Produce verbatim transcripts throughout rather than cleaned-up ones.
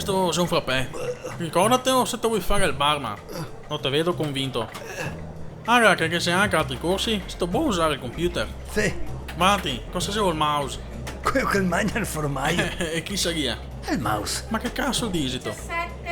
Sto xe un frappè. Ricordate o se te vol fare el barman. No te vedo convinto. Ara che ghe xe anca altri corsi, sto bon usare el computer? Sì. Vati, cosa xe el mouse? Queo che magna el formaio. E chi saria? El mouse. Ma che caso dixito?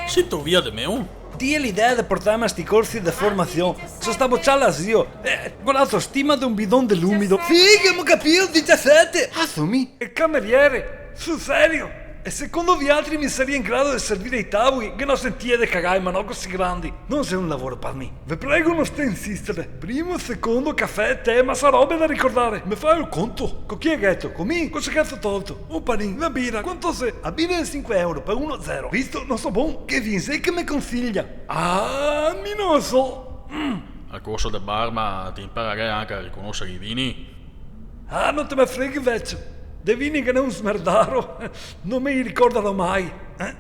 Sito via de meu? Ti l'idea de portarme a sti corsi de formasion? So stà bocià a l'asilo. Eh, co l'autostima de un bidon de lumido. Sì, che go capìo, disisete! Ah, so mi, el cameriere. Sul serio? E secondo vialtri mi saria in grado de servire i tavoli? Ghe n'ò sentìe de cagae, ma no cusì grandi. No xe un lavoro par mi. Ve prego, no sté insistere. Primo, secondo, cafè, tè, ma sa robe da ricordare. Me fa el conto? Co chi gheto? Co mi? Cosa gheto tolto? Un panin, na bira, quanto xe? A bira xe sinque euro, par uno zero. Visto? No so bon. Che vin xe che me consiglia? Ah, mi no so. Mm. Al corso de barman te impararè anca a riconosere i vini. Ah, no te me freghi, vecio. De vini ghe n'è un smerdaro. No me i ricordarò mai. Eh?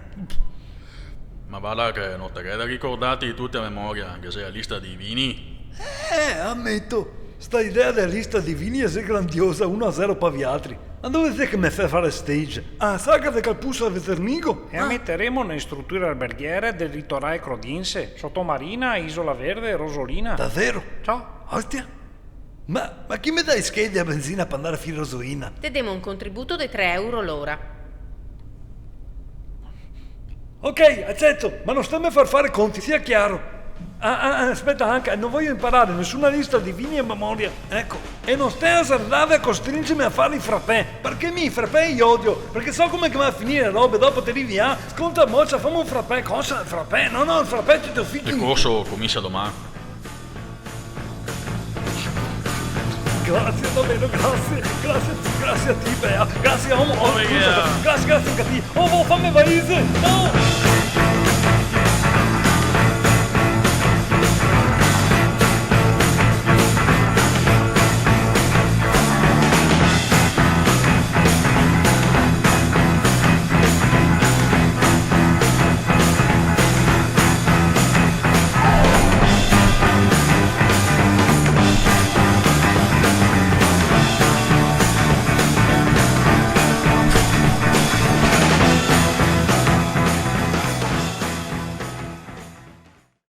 Ma varda che no te ghe da ricordarte tuti a memoria, ghe xe la lista dei vini. Eh, ameto. Sta idea dea lista dei vini xe grandiosa, uno a zero par vialtri. Ma dove xe che me fè fare stage? A sagra de Calpusa a Veternigo? E a meteremo ne struture alberghiere del litoral crodinse, Sotomarina, Isola Verde, Rosolina. Davero? Ciò. Ostia. Ma, ma chi me dà i schei dea benzina par andare fin Rosolina? Te demo un contributo de tre euro l'ora. Ok, aceto, ma no steme far fare conti, sia chiaro. Ah, ah, ah, speta anca, no voio imparare nesuna lista de vini a memoria, eco. E no sté azardarve a costringerme a fare i frappè, parché mi i frappè i odio, parché so come che va a finire la roba, dopo te rivi là, sconta, mocia, fame un frappè, cosa? Frappè? No, no, el frappè te lo fichi. El corso cominsia doman. Grasie, davero, grasie, grasie, grasie a ti, Bea, grasie, omo, oh, scusa, grasie, grasie anca a ti, oh, oh, fame el valise, no!